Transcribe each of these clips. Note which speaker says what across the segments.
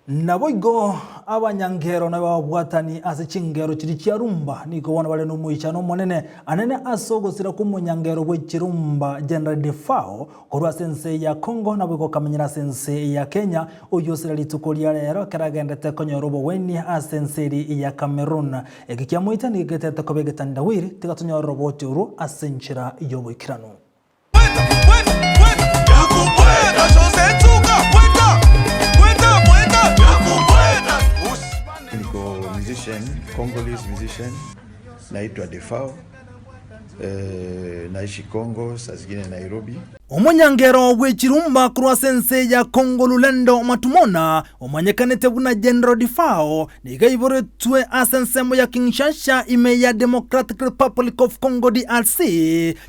Speaker 1: Naboigo abanyangero na ababwatani ase chingero chiria chia rumba nigo bono bare nomoichano omonene anene ase ogosira kw'omonyangero bwe chirumba General Defao korwa ase ense ya Congo naboigo okamenyera ase ense ya Kenya oyio osira rituko ria rero ekero agendete konyora obogwenia ase ense eria ya Cameroon. Eki kiamoita nigo getete koba egetandawiri tiga tonyore roboti orwo ase enchera y'oboikeranu.
Speaker 2: Niko musician, Congolese musician, naitwa Defao, eh, naishi Congo, saa zingine Nairobi.
Speaker 1: Omonyangero bwe chirumba korwa ase ense ya Congo Lulendo Matumona, omanyekanete buna General Defao, nigo aiboretwe ase ensemo ya Kinshasha ime ya Democratic Republic of Congo DRC,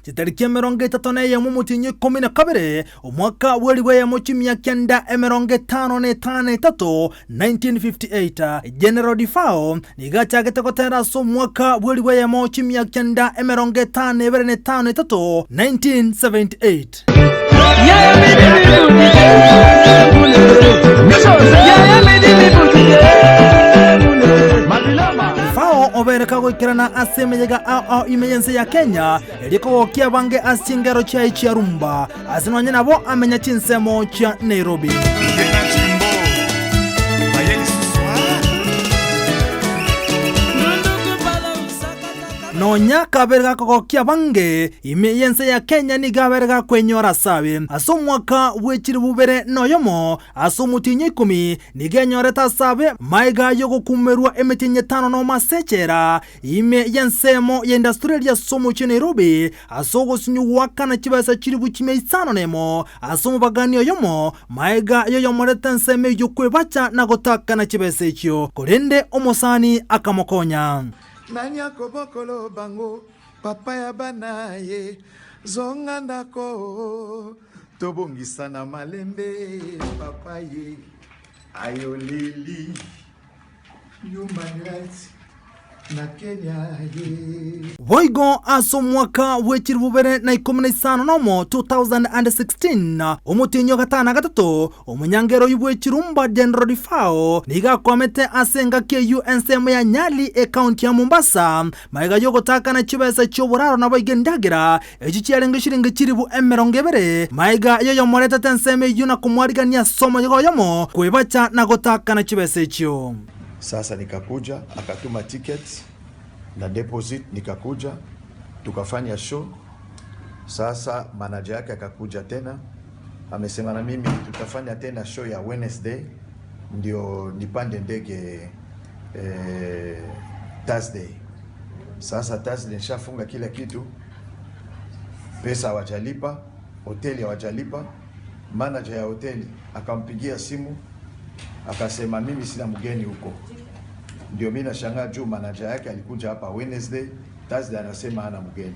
Speaker 1: Chitariki 31 omotienyi o 12, omwaka bw'elifu eyemo chimia kianda 53, 1958, General Defao nigo achagete gotera ase omwaka bw'elifu eyemo chimia kianda 52 53, 1978. Defao obeire kagoikerana ase emeyega ao ao ime y'ense ya Kenya, erio kogokia abange ase chingero chiaye chia rumba, ase nonye nabo amenya chinsemo chia Nairobi. Nonya kabere gakogokia abange ime y'ense ya Kenya nigo abere gakwenyora ase abe. Ase omwaka bwe chilifu bibere noyomo ase omotienyi o ikomi nigo enyorete ase abe magega y'ogokumerwa emetienyi etano nomo ase echela Ime y'ensemo ya Industrial ase omochie o Nairobi, ase ogosinywa goakana chibesa chilifu chimia isano nemo ase omobagani oyomo, maega y'oyomorete ensemo eyio kwebacha na gotakana chibesa echio, korende omosani akamokonya.
Speaker 2: Nani akobokolo bango papa ya bana ye zonga ndako tobongisa na malembe papa ye ayoleli Human rights na Kenya ye.
Speaker 1: Boigo ase omwaka bwe chilifu bibere na ikomi na isano nomo, 2016, omotienyi o gatano na gatato, omonyangero oyio bwe chirumba General Rifao nigo akwamete ase engaki eyio ensemo ya Nyali ekaunti ya Mombasa magega yogotakana chibesa chi'oboraro naboigo endagera echio chiarenge chiringi chilifu 20 magega yoyomoretete ensemo eyio na komwarigania ase omoyega oyomo kwebacha na gotakana chibesa echio.
Speaker 2: Sasa nikakuja akatuma ticket na deposit nikakuja tukafanya show. Sasa manager yake akakuja tena amesema na mimi tutafanya tena show ya Wednesday ndio nipande ndege eh, Thursday. Sasa Thursday nishafunga kila kitu, pesa hawajalipa, hoteli hawajalipa. Manager ya hoteli akampigia simu akasema mimi sina mgeni huko. Ndio mimi nashangaa juu manager yake alikuja hapa Wednesday, Thursday anasema hana mgeni.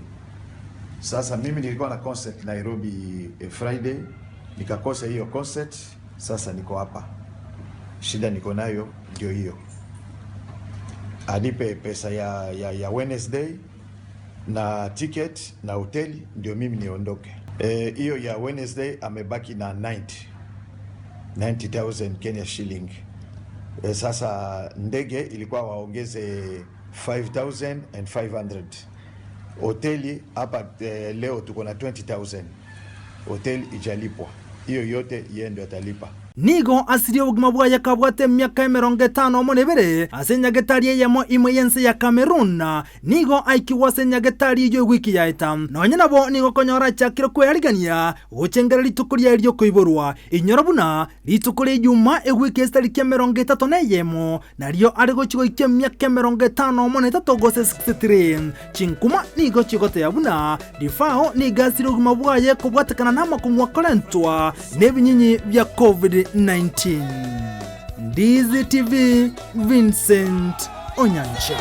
Speaker 2: Sasa mimi nilikuwa na concert Nairobi eh, Friday, nikakosa hiyo concert. Sasa niko hapa, shida niko nayo ndio hiyo, anipe pesa ya, ya, ya Wednesday na ticket na hoteli ndio mimi niondoke. Hiyo e, ya Wednesday amebaki na 90 90,000 Kenya shilling. E, sasa ndege ilikuwa waongeze 5500 hoteli hapa eh, leo tuko na 20000 hoteli ijalipwa hiyo yote yeye ndio atalipa.
Speaker 1: Nigo asirie obogima bwaye kabwate emiaka 51 na ebere ase enyagetari eyemo ime y'ense ya Cameroon. Nigo aikigwe ase enyagetari eyio ewiki yaeta. Nonya nabo nigo okonyora achakire kwearigania gochengera rituko riaye ri'okoiborwa. Inyora buna rituko ria Ijuma ewiki esitariki 31 nario are gochia goikia emiaka 53 gose 63. Chinkuma nigo chigotebia buna Rifao nigo asire obogima bwaye kobwatekana namakong'u akorentwa nebinyinyi bia Covid-19. Ndizi TV, Vincent Onyancha.